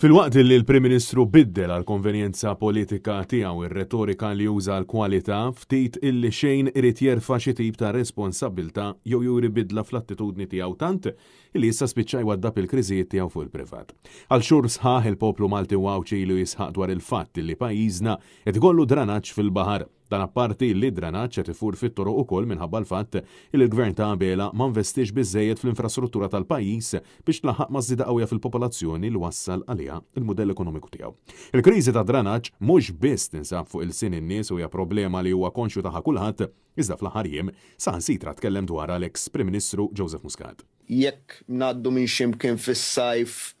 Filwaqt li l-Prim Ministru biddel għall-konvenjenza politika tiegħu r-retorika li juża għall-kwalità, ftit illi xejn irid jerfa' xi tip ta' responsabbiltà jew juri bidla fl-attitudni tiegħu tant illi issa spiċċa jwaddab il-kriżijiet tiegħu fuq il-privat. Għal xhur sħaħ il-poplu Malti u Għawdxi ilu jisħaq dwar il-fatt illi pajjiżna qed ikollu dranaġġ fil-baħar. Dan apparti li d-dranaġġ qed ifur fit-toroq ukoll minħabba l-fatt li l-Gvern ta' Abela ma nvestiex biżżejjed fl-infrastruttura tal-pajjiż biex tlaħħaq maż-żieda qawwija fil-popolazzjoni li wassal għaliha l-mudell ekonomiku tiegħu. Il-kriżi tad-dranaġġ mhux biss tinsab fuq ilsien in-nies u hija problema li huwa konxju tagħha kulħadd, iżda fl-aħħar jiem saħansitra tkellem dwarha l-eks Prim Ministru Joseph Muscat. Jekk ngħaddu minn xi mkien fis-sajf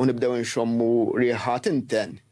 u nibdew inxommu riħa tinten,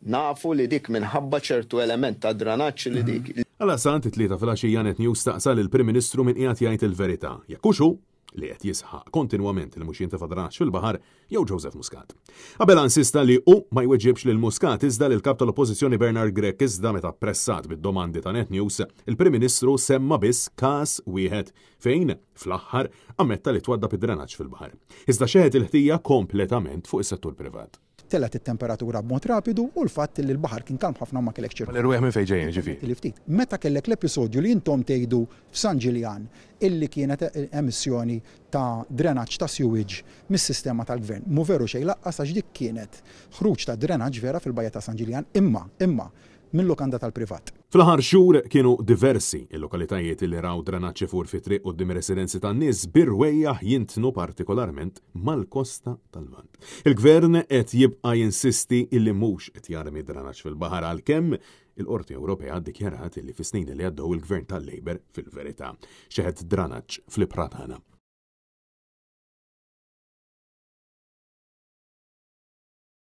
nafu li dik minħabba ċertu element ta' dranaġġ li dik. Għaldaqstant, it-Tlieta filgħaxija Net News staqsa lill-Prim Ministru min qiegħed jgħid il-verità, jekk hux hu li qed jisħaq kontinwament li mhux jintefa' dranaġġ fil-baħar jew Joseph Muscat. Abela insista li hu ma jweġibx lil Muscat iżda lill-Kap tal-Oppożizzjoni Bernard Grech iżda meta ppressat bid-domandi ta' Net News, il-Prim Ministru semma biss każ wieħed fejn, fl-aħħar, ammetta li twaddab id-drenaġġ fil-baħar. Iżda xeħet il-ħtija kompletament fuq is-settur privat. Telgħet it-temperatura b'mod rapidu u l-fatt li l-baħar kien kalm ħafna u ma kellekx ċirku. L-irwieħ minn fejn ġejjin, jiġifieri? Li ftit. Meta kellek l-episodju li intom tgħidu f'San Ġiljan illi kienet emissjoni ta' drenaġġ ta' sewage mis-sistema tal-Gvern. Mhu veru xejn lanqas għax dik kienet ħruġ ta' drenaġġ vera fil-Bajja ta' San Ġiljan imma, imma, minn lukanda tal-privat. Fl-aħħar xhur kienu diversi l-lokalitajiet li raw drenaġġ ifur fit-triq quddiem ir-residenzi tan-nies bi rwejjaħ jintnu partikolarment mal-kosta tal-Lvant. Il-Gvern qed jibqa' jinsisti illi mhux qed jarmi drenaġġ fil-baħar għalkemm il-Qorti Ewropea ddikjarat illi fis-snin li għaddew il-Gvern tal-Labour fil-verità xeħet dranaġġ fl-ibħra tagħna.